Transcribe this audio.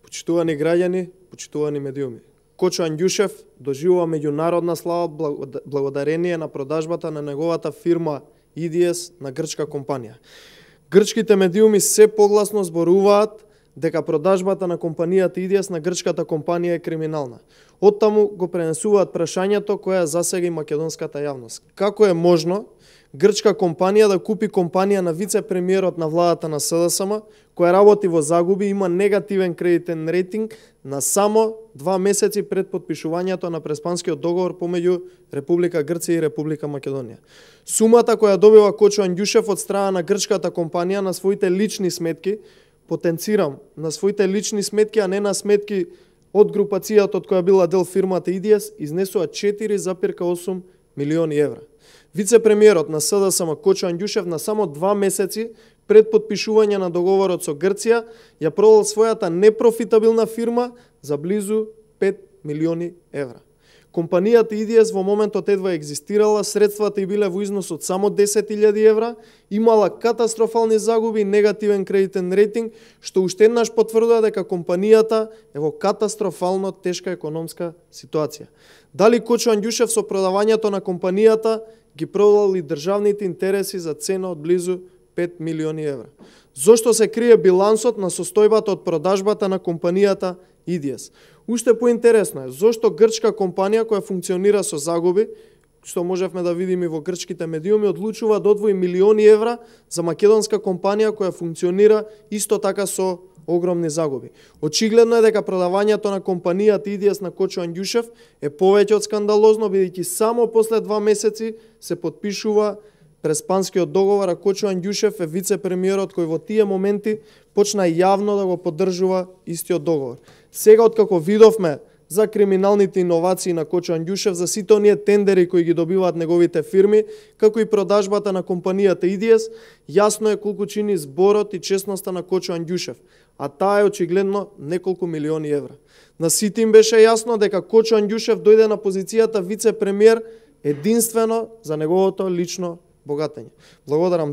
Почитувани граѓани, почитувани медиуми. Кочо Анѓушев доживува меѓународна слава благодарение на продажбата на неговата фирма IDS на грчка компанија. Грчките медиуми се погласно зборуваат дека продажбата на компанијата IDS на грчката компанија е криминална. Оттаму го пренесуваат прашањето која засега и македонската јавност. Како е можно грчка компанија да купи компанија на вице-премиерот на владата на СДСМ, која работи во загуби и има негативен кредитен рейтинг на само 2 месеци пред подпишувањето на Преспанскиот договор помеѓу Република Грција и Република Македонија. Сумата која добива Кочо Анѓушев од страна на грчката компанија на своите лични сметки, потенцирам, на своите лични сметки, а не на сметки од групацијата од која била дел фирмата IDS, изнесува 4,8 милиони евра. Вице-премиерот на СДСМ Кочо Анѓушев на само 2 месеци пред подпишување на договорот со Грција ја продал својата непрофитабилна фирма за близу 5 милиони евра. Компанијата IDS во моментот едва екзистирала, средствата и биле во износ од само 10.000 евра, имала катастрофални загуби и негативен кредитен рейтинг, што уште еднаш потврдува дека компанијата е во катастрофално тешка економска ситуација. Дали Кочо Анѓушев со продавањето на компанијата ги продал и државните интереси за цена од близу 5 милиони евра? Зошто се крие билансот на состојбата од продажбата на компанијата IDS? Уште поинтересно е, зошто грчка компанија која функционира со загуби, што можевме да видиме во грчките медиуми, одлучува да одвои милиони евра за македонска компанија која функционира исто така со огромни загуби. Очигледно е дека продавањето на компанијата IDS на Кочо Анѓушев е повеќе од скандалозно, бидејќи само после 2 месеци се подпишува Преспанскиот договор, а Кочо Анѓушев е вице-премиерот кој во тие моменти почна јавно да го поддржува истиот договор. Сега, откако видовме за криминалните иновации на Кочо Анѓушев, за сите оние тендери кои ги добиваат неговите фирми, како и продажбата на компанијата IDS, јасно е колку чини зборот и честноста на Кочо Анѓушев, а таа е очигледно неколку милиони евра. На сите им беше јасно дека Кочо Анѓушев дојде на позицијата вице-премиер единствено за неговото лично богатење. Благодарам.